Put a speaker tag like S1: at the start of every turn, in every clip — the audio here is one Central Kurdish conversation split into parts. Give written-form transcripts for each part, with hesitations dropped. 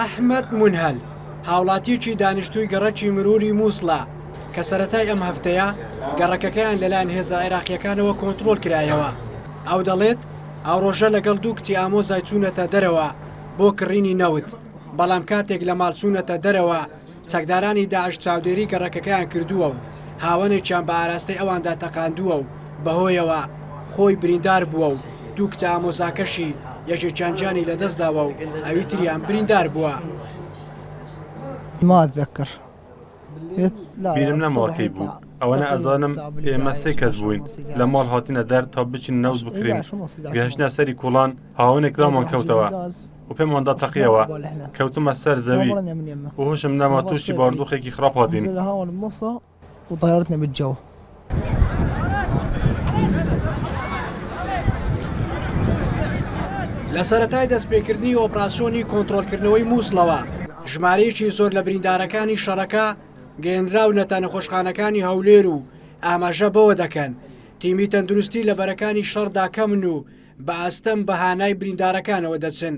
S1: ئەحمەد مونهەل، هاوڵاتییەکی دانیشتووی گەڕەکی مروری مووسڵە کە سەرەتای ئەم هەفتەیە گەڕەکەکەیان لەلایەن هێزە عێراقییەکانەوە کۆنترۆڵ کرایەوە. ئەو دەڵێت، ئەو ڕۆژە لەگەڵ دوو کچی ئامۆزای چوونەتە دەرەوە بۆ کڕینی نەوت، بەڵام کاتێک لە ماڵ چوونەتە دەرەوە، چەکدارانی داعش چاودێری گەڕەکەکەیان کردووە و هاوەنێکیان بە ئاراستەی ئەواندا تەقاندووە و بەهۆیەوە خۆی بریندار بووە و دوو کچە ئامۆزاکەشی یەکێکیان گیانی لەدەستداوە و ئەوی تریان بریندار بووە.
S2: بیرم نەماوە کەی بوو، ئەوەنە ئەزانم ئێمە سێ کەس بووین لە ماڵ هاتینە دەر تا بچین نەوت بکرین، گەهشتنە سەری کوڵان هاوەنێک لامان کەوتەوە و پێماندا تەقیەوە، کەوتمە سەر زەوی و هۆشم نەما تووشی باردوخێکی خراپ هاتین.
S1: لە سەرەتای دەستپێکردنی ئۆپراسیۆنی کۆنترۆڵکردنەوەی مووسڵەوە، ژمارەیەکی زۆر لە بریندارەکانی شەڕەکە گەیەنراونەتە نەخۆشخانەکانی هەولێر و ئاماژە بەوە دەکەن، تیمی تەندروستی لە بەرەکانی شەڕدا کەمن و بە ئەستەم بە هانای بریندارەکانەوە دەچن.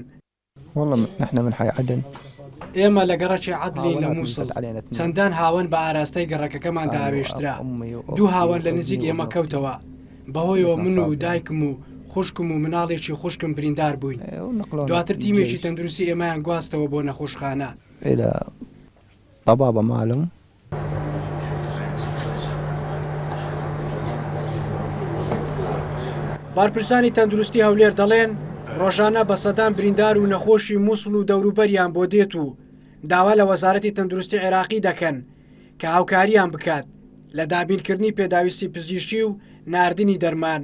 S1: ئێمە لە گەڕەکی عەدلین لە مووسڵ، چەندان هاوەن بە ئاراستەی گەڕەکەکەماندا هاوێشترا، دوو هاوەن لە نزیک ئێمە کەوتەوە، بەهۆیەوە من و دایکم و خوشکم و مناڵێکی خوشکم بریندار بووین، دواتر تیمێکی تەندروستی ئێمەیان گواستەوە بۆ نەخۆشخانە. بەرپرسانی تەندروستی هەولێر دەڵێن، ڕۆژانە بە سەدان بریندار و نەخۆشی موسڵ و دەوروبەریان بۆ دێت و داوا لە وەزارەتی تەندروستی عێراقی دەکەن کە هاوکاریان بکات لە دابینکردنی پێداویستی پزیشکی و ناردنی دەرمان.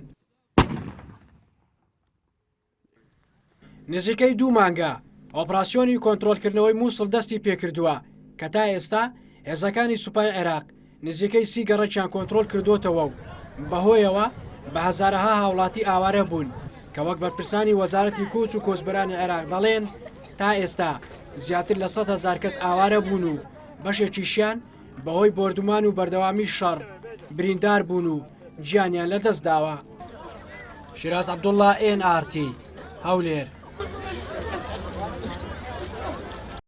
S1: نزیکەی دوو مانگە ئۆپراسیۆنی کۆنترۆڵکردنەوەی مووسڵ دەستی پێکردووە کە تا ئێستا هێزەکانی سوپای عێراق نزیکەی سی گەڕەکیان کۆنترۆڵ کردووەتەوە و بەهۆیەوە بە هەزارەها هاوڵاتی ئاوارە بوون کە وەک بەرپرسانی وەزارەتی کۆچ و کۆچبەرانی عێراق دەڵێن تا ئێستا زیاتر لە 100 هەزار کەس ئاوارە بوون و بەشێکیشیان بەهۆی بۆردومان و بەردەوامی شەڕ بریندار بوون و گیانیان لەدەستداوە. شیراز عەبدوڵڵا، ئێن ئاڕ تی، هەولێر.